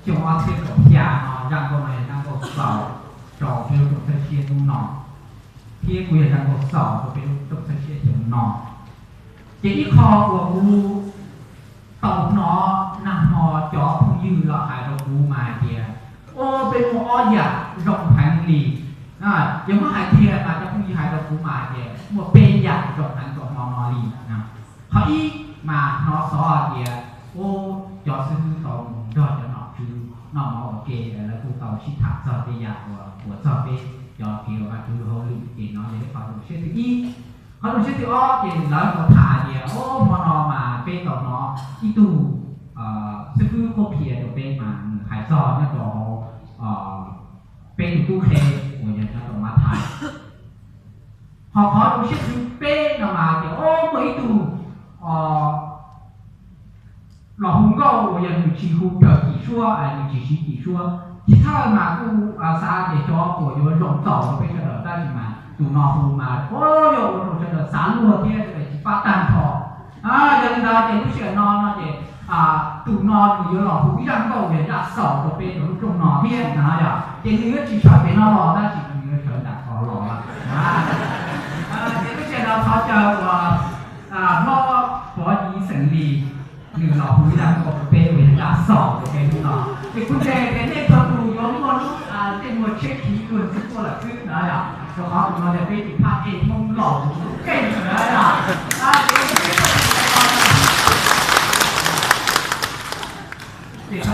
Xyoo ob txhiab kaum xya no zaj nkauj no yog zaj nkauj xaus rau peb lub rooj txhawb siab hnub no, thiab kuj yog zaj nkauj xaus rau peb lub rooj txhawb siab xyoo no. Ces ib qho uas kuv tau hnov nag hmo cov phooj ywg los hais rau kuv mas hais tias, o, peb muaj ob yam zoo heev li. Yog muab hais tiag mas cov phooj ywg hais rau kuv mas hais tias muaj peb yam zoo heev rau hmo no li. Qhov ib mas hnov xov hais tias, o, cov xib hwb tau mus nrog cov nom tswv noj mov ua ke, lawv kuj tau sib tham txog tej yam uas ua txog peb cov kev ua Vajtswv hauj lwm, ces no yog ib qho zoo siab thib ib. Qhov zoo siab thib ob ces lawv tau tham tias, o, hmo no mas peb tau hnov ib tug xib hwb qhuab qhia rau peb mas nws hais txog nyob rau hauv peb tus tub qhe uas yog nyob rau Mathais. Ho qhov zoo siab thib peb no mas tias, o, muaj ib tug los hu nkauj uas yog nws tsis hu raws cim suab, nws tsis siv cim suab. Tsis thawj mas kuj xav tias xyov puas yuav zoo txaus rau peb sawv daws, tab sis mas tus no hu mas, o, yuav ua rau sawv daws xav luag thiab sawv daws tsis pab tag nrho. Yog li ntawd ces lub sij hawm no no ces tus no nws yuav los hu ib zaj nkauj yog zaj xaus rau peb rau lub rooj no thiab no yog ces nws yuav tsis sawv pem no los tab sis nws yuav sawv nram ko los lawm. Ces lub sij hawm no thov caw uas hlob Pov Yiv xeem Lis nws los hu ib zaj nkauj rau peb uas yog zaj xaus rau peb hnub no. Ces kuv ntseeg tias nej txhua tus yuav muaj lub ntsej muag tshiab khiv luag ntxhi tuaj lawm xwb na yom, rau qhov tus no yog peb tus phaj ej Hmoob laus tus keej na yom. Ces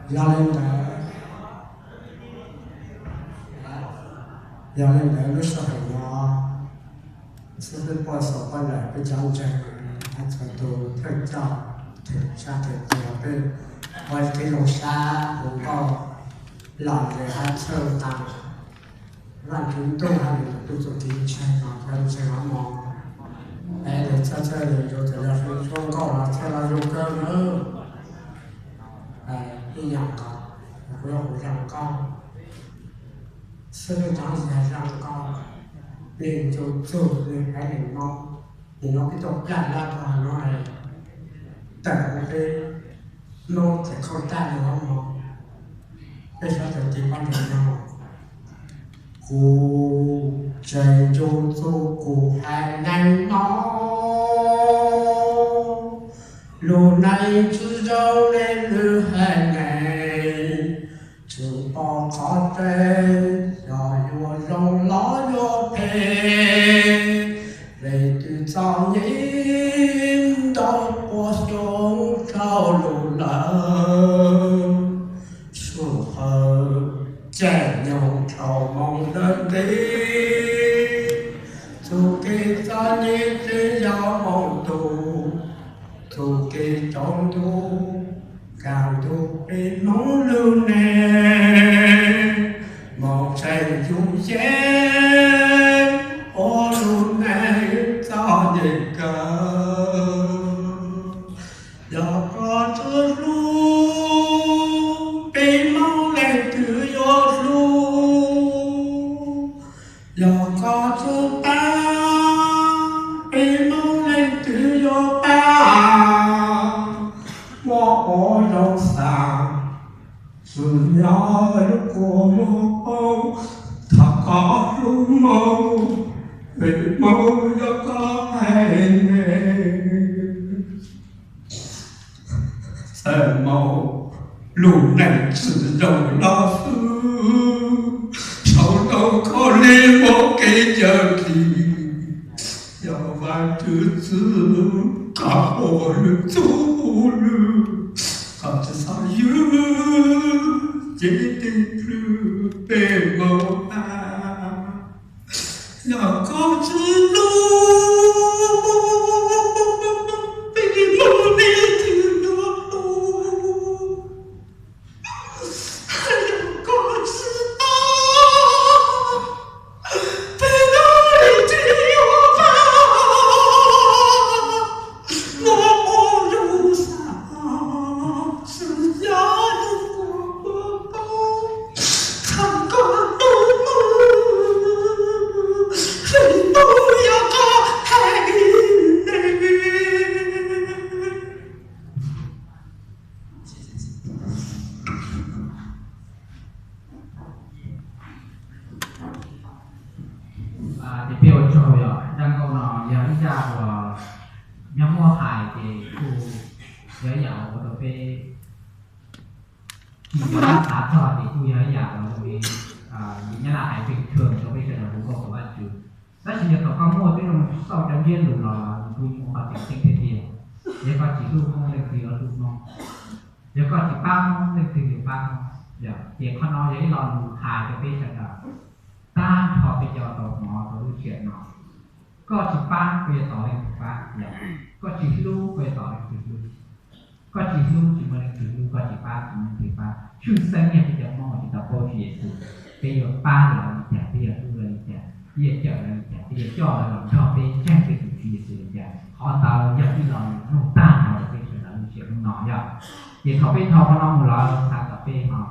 Yog li ntawd, yog li ntawd lub sij hawm no xib hwb poj xom poj ntawm peb cov ntseeg, hais txog tus thawj coj, thawj sab thawj cia peb ua kev zoo sab hu nkauj los lawm hais txog tas Vaj Tswv ntuj hais lus tus txuj kev ntseeg no, cov ntseeg no mog, es txhawj txhawj yus txawm yog hlub tshua nkauj los txhawj los zoo kawg nawb. Ib yam nkaus, kuv yuav hu zaj nkauj, xwb cov yog zaj nkauj, nws ncu txug nws haiv neeg Hmoob, nws no peb tuaj plaj lab rau no, tawm peb Hmoob txawm khaub tag li no mog, peb sawv daws tiv pab nrog no. Kuv tseem ncu txug kuv haiv neeg no, lub neej tsis zoo li lwm haiv neeg, tsis pom qhov tseeb, xyov yuav zoo los yuav phem, vim twb txom nyem ntau pua xyoo dhau los lawm. Sij hawm caij nyoog dhau moo dawb nti, txuj kev txom nyem tsis yog moo tus, txuj kev tsaus ntuj, kaj ntug peb Hmoob lub neej, moo tseem yug yeej ua lub neej txom nyem kawg. Yog koj tsis hlub, peb Hmoob leej twg yuav hlub? Yog koj tsis pab, peb Hmoob leej twg yuav pab? Muaj ua zoo xav, tsis nyob lub kua muag poob, thov koj hlub Hmoob, peb Hmoob yog koj haiv neeg. Txawm moo lub neej tsis zoo los xwb, lwm txuj lwm, koj tsis txhob ywg ces tes plhws peb nkaus na. Yog koj tsis hlub, peb hlub li twg yuav hlub? Yog koj tsis pab, peb hlub li twg yuav pab? Muaj ua lub xav xwm yog yus kuv pab, txhawm koj hlub, hlub yog koj hais li. Ces peb ua tsaug, yog zaj nkauj no yog ib zaj uas nyob muab hais ces kuj yog ib yam uas ua rau peb tsis nco qab xav txog, ces kuj yog ib yam uas zoo li Nyab Laj hais pes tsawg rau peb sawv daws hu nkauj thov Vajtswv. Tab sis yog thaum koj muaj tib zoo xauj cov ntsiab lus los nws kuj yeej ua qhov tseem ceeb tiag tiag. Yog koj tsis hlub Hmoob leej twg yuav hlub Hmoob, yog koj tsis pab Hmoob leej twg yuav pab Hmoob. Ces qhov no yog ib lo lus hais rau peb sawv daws tag nrho peb cov tau hnov rau lub sij hawm no. Koj tsis pab koj yuav tos leej twg pab, koj tsis hlub koj yuav tos leej twg hlub. Koj tsis hlub tsis muaj leej twg hlub, koj tsis pab tsis muaj leej twg pab. Tshwj xeeb yog peb cov Hmoob uas tsis tau paub Tswv Yexus, peb yuav pab lawv li cas, peb yuav hlub lawv li cas, peb yuav cawm lawv li cas, peb yuav coj lawv los nrog peb ntseeg peb tus Tswv Yexus li cas, qhov ntawd yog ib lo lus nug tag nrho rau peb sawv daws lub sij hawm hnub no yog. Ces thaum peb thov qhov no mus lawm xav kom peb ho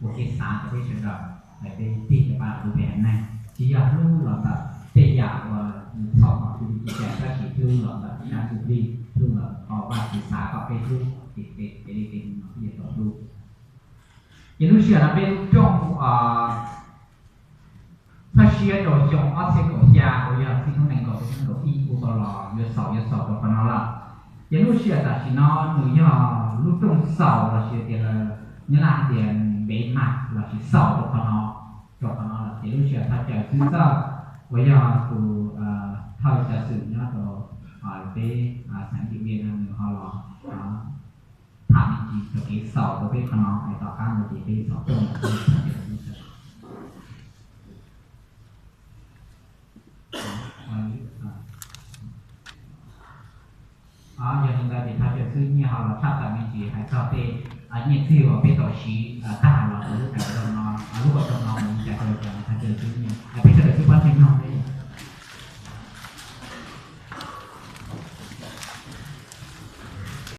ua kev xav rau peb sawv daws, hais peb tig rau pab hlub peb haiv neeg, tsis yog hlub los ntawm tej yam uas nws txhaum kom hlub li cas, tab sis hlub los ntawm sab ntsuj plig, hlub los qhov Vajtswv xav kom peb hlub, ces peb li peb hnub no peb yuav tau hlub. Ces lub sij hawm no peb lub rooj txhob siab rau xyoo ob txhiab kaum xya uas yog txij hnub nees nkaum rau hnub nees nkaum ib kuj tau los yuav xaus yuav xaus rau qhov no lawm. Ces lub sij hawm tam sim no nws yog lub rooj xaus los sis tias Nyab Laj hais tias npev mag los sis xaus rau qhov no, rau qhov no lawm. Ces lub sij hawm thawj cawm xib hwb Txawj uas yog tus thawj cav xwm nyob rau peb xeev Diam Viaj no nws ho los tham me ntsis txog kev xaus rau peb qhov no es tom qab no ces peb xaus rooj. Yog li ntawd ces thov caw xib hwb Nyiaj ho los tshaj tawm me ntsis hais txog tej nyiaj txiag uas peb tau siv tag los rau lub rooj no, lub rooj no mus li cas rau li cas, thov caw xib hwb Nyiaj, peb sawv daws twb pab tsis mloog li.